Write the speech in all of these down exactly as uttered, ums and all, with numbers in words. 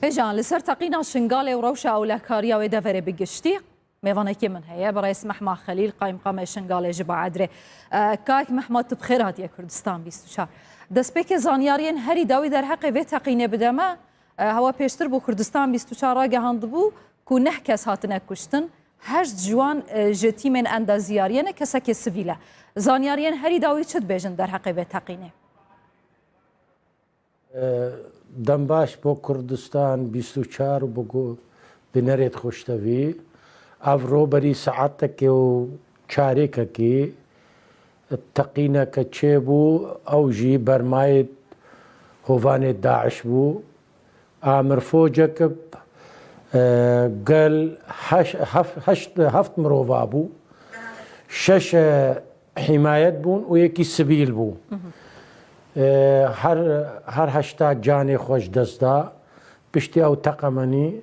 Hêjan, li ser teqîna Şingalê û rewşa ewlekariya wê deverê bi giştî, mêvanekî min heye, birêz Mehma Xelîl, qayîmqamê Şingalê ji Baedrê. E, kak Mehma, tu bi xêr hatiye Kurdistan bîst û çar. Destpêkê zanyariyên herî dawî derheqê vê teqînê bide me. E, hewa pêştir bû Kurdistan bîst û çar ragihandibû ku neh kes hatine kuştin, heşt ji wan, e, ji tîmên endaziyariyê ne, kesekê sivîl e. Zanyariyên herî dawî çi dibêjin derheqê vê teqînê? Dem baş bo Kurdistan bîst û çar û bo ku binerêt xweştevî. Ev ro berî saetekê û çarêkekî teqîneke çêbû, ew jî bermayê hovanê DAIŞ bû. Amir focek, e, gel heş-, hef-, heşt, heft mirova bû. Şeş, e, hîmayet bûn û yekî sivîl bû. E, her, her heşta canê xwe ji dest da. Piştî ew teqemenî,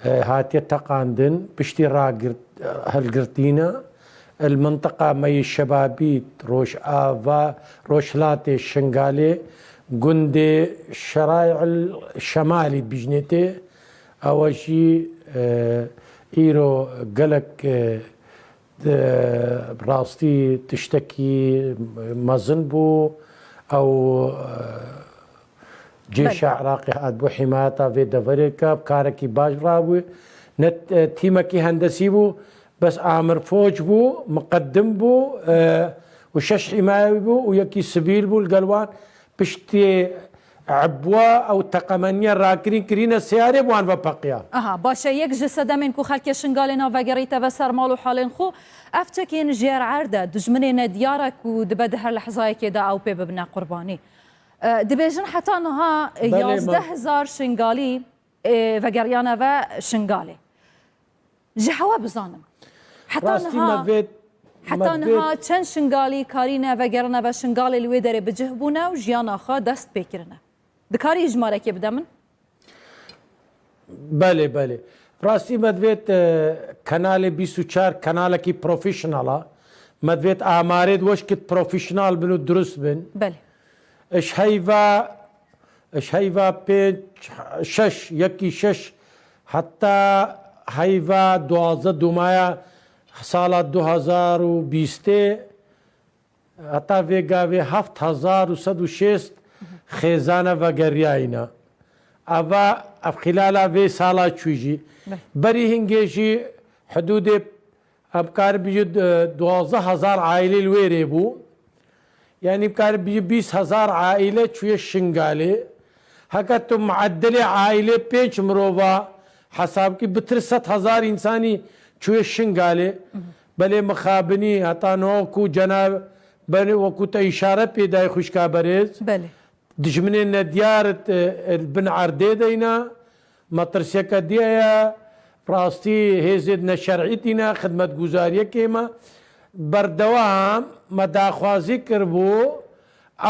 e, hatiye teqandin, piştî ragirt-, hilgirtîna, li mintiqa me yê Şebabît, Rojava, Rojhilatê Şingalê, gundê Şerayil Şemalî dibîjnê tê, ewe jî, e, îro gelek, e, Di rastî tiştekî mezin bû. Ew, e, cêşa Belê. Iraqê hatibû hîmayeta vê deverê ke, bi karekî baş rabû. Ne, e, tîmekî hendesî bû, bes amir foc bû, miqedim bû, e, û şeş hîmayewî bû û yekî sivîl bû li gel wan. Piştî ebwa ew teqemeniya rakirîn kirîne seyarê bi wan ve peqiya. Aha, baş e, yek ji sedemên ku xelkê Şingalê na vegerîte ve ser mal û halên xwe, ev çekên jêr erd e, dijminê nediyar e ku dibe di her lehzayekê de ew pê bibine qurbanî. E, dibêjin heta niha, e, Belê, yazdeh hezar Şingalî, e, vegeriyane ve Şingalê. Ji hewa bizanim. Heta Rastî niha, me vê, heta me vê niha çend Şingalî karîne vegerine ve Şingalê li wê derê bi cih bûne û jiyana xwe dest pê kirine? Dikarî jimarekê bide min? Belê, belê. Rastî me divêt, e, kanalê bîst û çar kanalekî professional a. Me divêt amarê di weşkit professional bin û dirust bin. Belê. Ji heyva, ji heyva pênc, şeş, yekî şeş, heta heyva duwazdeh Dumaya sala du hazar û bîstê, heta vê gavê heft hezar û sed û şêst xêzane vegeriyayîne. Eva, ev xilala vê sala çû jî. Beh. Berî hingê jî hidûdê Em karin bijî, e, duwazdeh hezar aîlê li wê rê bû. Yanî em karin bijî bîst hezar aîle çûye Şingalê. Heke tu muedilê aîlê pênc mirova hesab kî, bitir sed hezar însanî çûye Şingalê. Belê mixabinî heta niha ku cena-, berê wekû te îşare pê dayê xwişka berêz. Belê. Dijminên nediyar, e, li bin erdê de yîna, metirsiyeke dî heye, rastî hêzên neşerî tîne, xidmetguzariyekê me. Berdewam me daxwazî kiribû,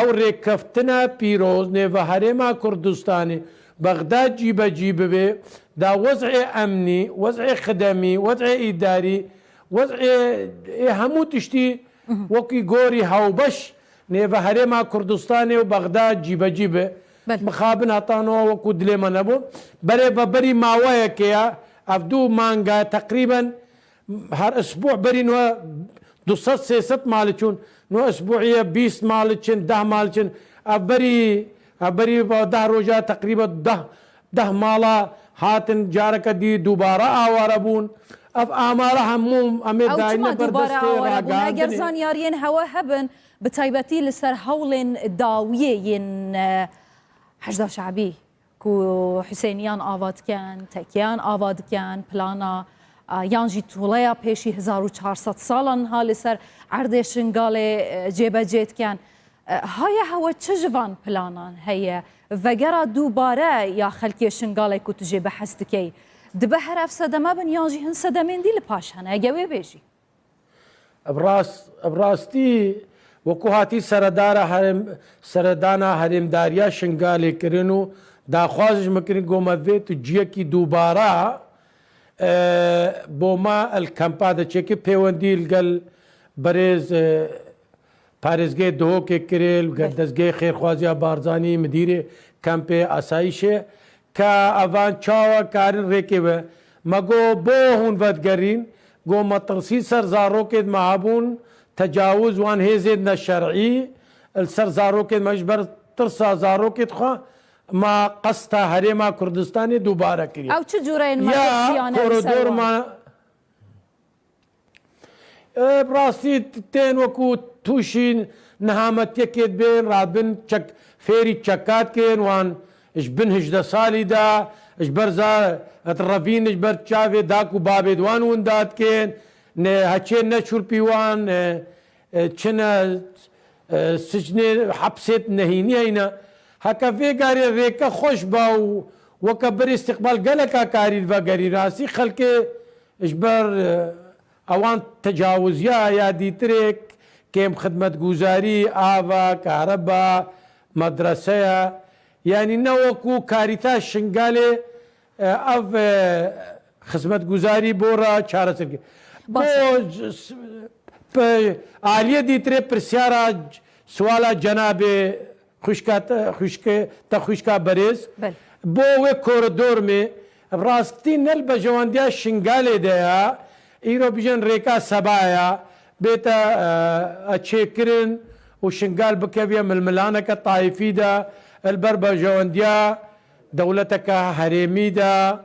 ew rêkeftina pîroz nêve Herêma Kurdistanê, Bexdad cîbecî bibe, da wez'ê emnî, wez'ê xidemî, wez'ê îdarî, wez'ê ê hemû tiştî wekî gorî hewbeş nêve Herêma Kurdistanê û Bexdad cîbecî be. Belê. Mixabin heta niha wekû dilê me nebû. Berê veberî maweyekê ya, ev du manga teqrîben her isbû berî niha du sed sê sed mal çûn. Niha isbûiye bîst mal çin, deh mal çin. Ev berî, ev berî deh roja teqrîben deh Deh mala hatin careke dî dubare aware bûn. Ev amare hemû em ê Ew dayîne çima ber dubare destê aware bûn? Eger ragihandinê. Zanyariyên hewe hebin, bi taybetî li ser hewlên dawiyê yên, e, Hejda Şabî ku Husêniyan ava dikin, Tekiyan ava dikin, plana, e, yan jî toleya pêşî hezar û çar sed salan ha li ser erdê Şingalê, e, cêbecê dikin. E, haya hewe çi ji van planan heye? Vegera dubare ya xelkê Şingalê ku tu jê behs dikey, dibe her ev sedeme bin yan jî hin sedemên dî li paş hene? Ege wê bêjî. Bi rast-, bi rastî, wekû hatî seredara herêm-, seredana herêmdariya Şingalê kirin û daxwaz ji min kirin, got me divê tu ciyekî dubara, e, bo me li kampa de çêkî pêwendî li gel berêz, e, Parêzgehê Duhokê kirê, li gel Belê. Dezgehê Xêrxwaziya Barzanî, Midîrê Kempê Asayîşê, Ka evan çawa karin rêkê be? Me got, bo hûn vedigerîn, got, me tirsî ser zarokêd me hebûn, tecawuz wan hêzêd neşer'î, li ser zarokêd me ji ber tirsa zarokêd xwe, me qesta Herêma Kurdistanê dubare kiriye. Ew çi cûreyên Ya metirsiyane li ser koridor wan? me E, bi rastî tên wekû tûşî nihametiyekê dibên, radibin çek, fêrî çekat kirin, wan ji bin hejdeh salî de, ji ber za, et revîn ji ber çavê dak û babê di wan winda dikin, ne heçê neçûrpî wan, e, e, çine, e, sicnê, hepsê nehînî heyne. Heke vê garê rêke xweş ba û weke berê îstiqbal geleka karî vegerî. Rastî xelkê ji ber, e, ewan tecawuziya ya dîtirê kêm xidmetguzarî, ava, kareba, medreseya, yanî ne wekû karîta Şingalê, e, ev, e, xizmetguzarî bo re çareser kir. Baş e. Bo c-, s-, pe-, aliyê dîtirê pirsyara c-, suala cenabê xwişka te, xwişke, te xwişka berêz. Belê. Bo wê koridor me, rastî ne li bejewendiya Şingalê de ya, îro bijên rêka Seba ya, bête, e, e, çêkirin û Şingal bikeviye milmilaneke taîfî de, li ber bejewendiya dewleteke herêmî de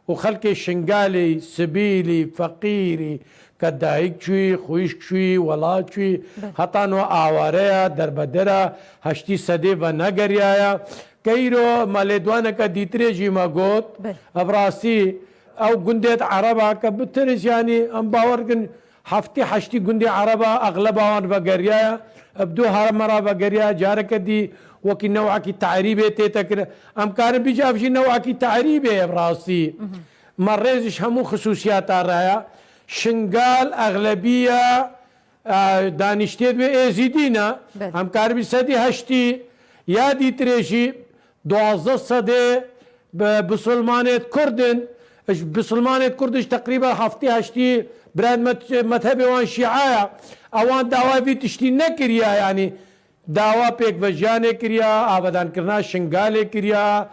û xelkê Şingalî, sibîlî, feqîrî, ke dayik çûyî, xwişk çûyî, welat çûyî, Belê. heta niha aware ya, derbeder e, heştî sedê venegeriyaya. Ke îro me lêdwaneke dîtirê jî me got, Belê. ev rastî, ew gundê di Ereba ke bitiris, yanî em bawer dikin, heftê heştî gundê Ereba exleba wan vegeriyaya, bi du hereme re vegeriya, careke dî wekî newekî te'rîbê tête kirin. Em karin bîjin ev jî newekî te'rîbê ye bi rastî. Mhm. Me rêz ji hemû xisûsiyata re ye. Şingal exlebiya, e, daniştê wê Êzîdî ne. Belê. Em karin bî sedî heştî ya dîtirê jî duwazdeh sedê bi-, bisilmanêt Kurd in. Ji bisilmanêt Kurd ji teqrîben heftê heştî birayên met-, mezhebê wan şîa ye. Ewan dawa vî tiştî nekiriye, yanî dawa pêkvejiyanê kiriya, avadankirina Şingalê kiriya,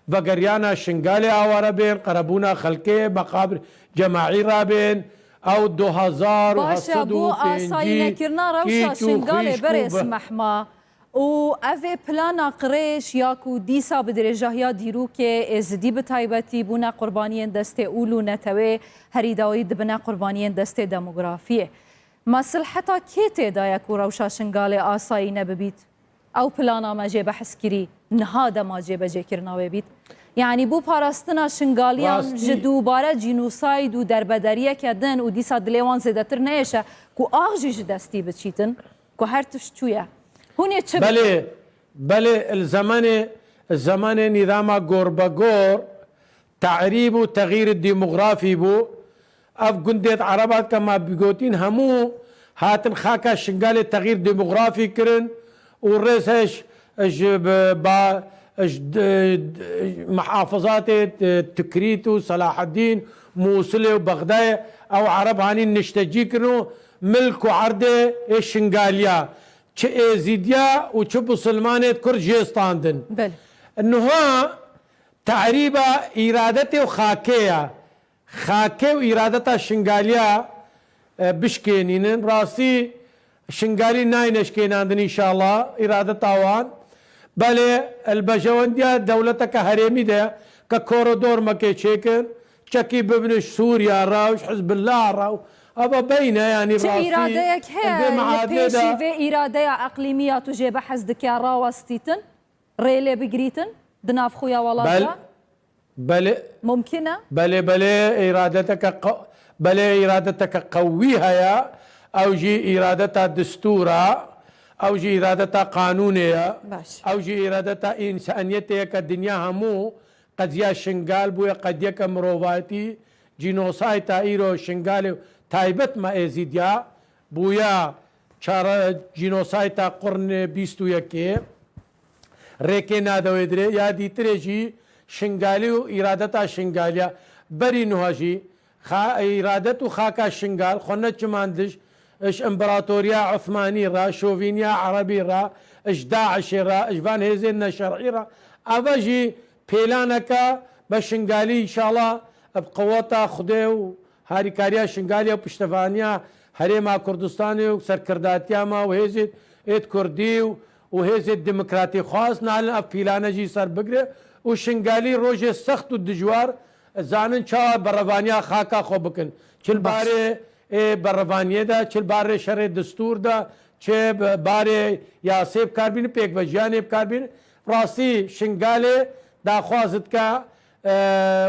vegeriyana Şingalê aware bên, qerebûna xelkê, meqabir cemaî rabên, ew du hezar û heft sed û pêncî Baş e, bo asayînekirina rewşa kîç û Şingalê xwîşk û berêz be- Mehma. û ev ê plana qirêj ya ku dîsa bi dirêjahiya dîrokê êzidî bi taybetî bûne qurbaniyên destê ûl û netewê herî dawî dibine qurbaniyên destê demografiyê. Mesilheta kê tê de ye ku rewşa Şingalê asayî nebibît? Ew plana me jê behs kirî, niha dema cêbecêkirina wê bît. Yanî bo parastina Şingaliyan Rastî. ji dubare cînosayd û derbederiyeke din û dîsa dilê wan zêdetir neêşe ku ax jî ji destî biçîtin. Ku her tişt çûye. Hûn ê çi bikin? Belê, belê, li zemanê, zemanê nîzama gorbegor, te'rîb û texîr demografî bû. Ev gundê di Ereba dike me bigotîn, hemû hatin xaka Şingalê texîr demografî kirin û rêz heş ji bi-, ba-, ji d-, d-, mihafizatê, e, Tikrît û Selaheddîn, Mûsilê û Bexdayê ew Ereb hanîn niştecî kirin û milk û erdê ê Şingaliya, çi Êzîdiya û çi Bisilmanê Kurd jê standin. Belê. Niha te'rîba îradetê û xakê ye. Xakê û îradeta Şingaliya, e, bişkênînin. Rastî Şingalî nayne şkênandin înşallah, îradeta wan. Belê, li bejewendiya dewleteke herêmî de ke koridor mekê çêkin, çekî bibin ji Sûriya re û ji Hizbullah re û eva beyne, yanî Çi rastî îradeyek heye li pêşî vê îradeya eqlîmî ya tu jê behs dike rawestîtin? Rê lê bigirîtin di nav xwe ya welat Bel-, de? Belê. Mumkin e? Belê, belê, îradeteke qe-, belê, îradeteke qewî heye. Ew jî îradeta distûr e. Ew jî îradeta qanûnê ye. Baş. Ew jî îradeta însaniyetê ye ke dinya hemû qediya Şingal bûye qediyeke mirovayetî. Cînosayta îro Şingalê taybet me Êzîdiya bûya çare cînosayta qurnê bîst û yekê. Rêkê nade wê dirê. Ya dîtirê jî Şingalî û îradeta Şingaliya berî nuha jî xa-, îradet û xaka Şingal xwe neçimandiş, ji împaratoriya Osmanî re, şovîniya Erebî re, ji DAIŞê re, ji van hêzên neşer'î re. Eve jî pêlaneke Be Şingalî înşallah bi qeweta Xwedê û harîkariya Şingalê û piştevaniya Herêma Kurdistanê û serkirdatiya me û hêzê êd Kurdî û, û hêzê demokratî xwaz nalin ev pîlane jî ser bigire û Şingalî rojê sext û dijwar zanin çawa berevaniya xaka xwe bikin. Çi li Baş. barê ê berevaniyê de, çi li barê şerê distûr de, çi bi barê yasê bikarbînin, pêkvejiyanê bikarbînin. Rastî Şingalê daxwaz dike, e,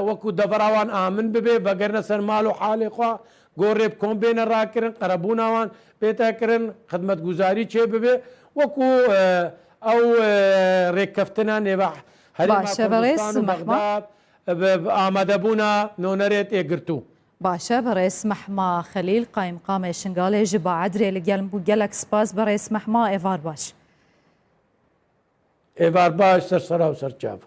wekû devera wan amin bibe, vegerine ser mal û halê xwe, gorê bi kom bêne rakirin, qerebûna wan bête kirin, xidmetguzarî çê bibe, wekû, e, ew, e, rêkeftina nêve Herêma Baş e, berêz Kurdistan û Mehma. Bexdad, e, bi, bi amadebûna nonerê tê girtû. Baş e, berêz Mehma Xelîl, qayîmqamê Şingalê ji Baedrê li gel bû. Gelek spas berêz Mehma, êvar baş. Êvar baş, ser sera û ser çav.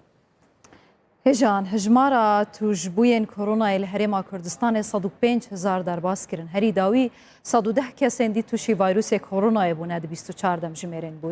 Hêjan, hijmara tûjbûyên koronayê li Herêma Kurdistanê sed û pênc hezar derbas kirin. Herî dawî sed û deh kesên dî tûşî vayrûsê koronayê bûne di bîst û çar demjimêrên bû.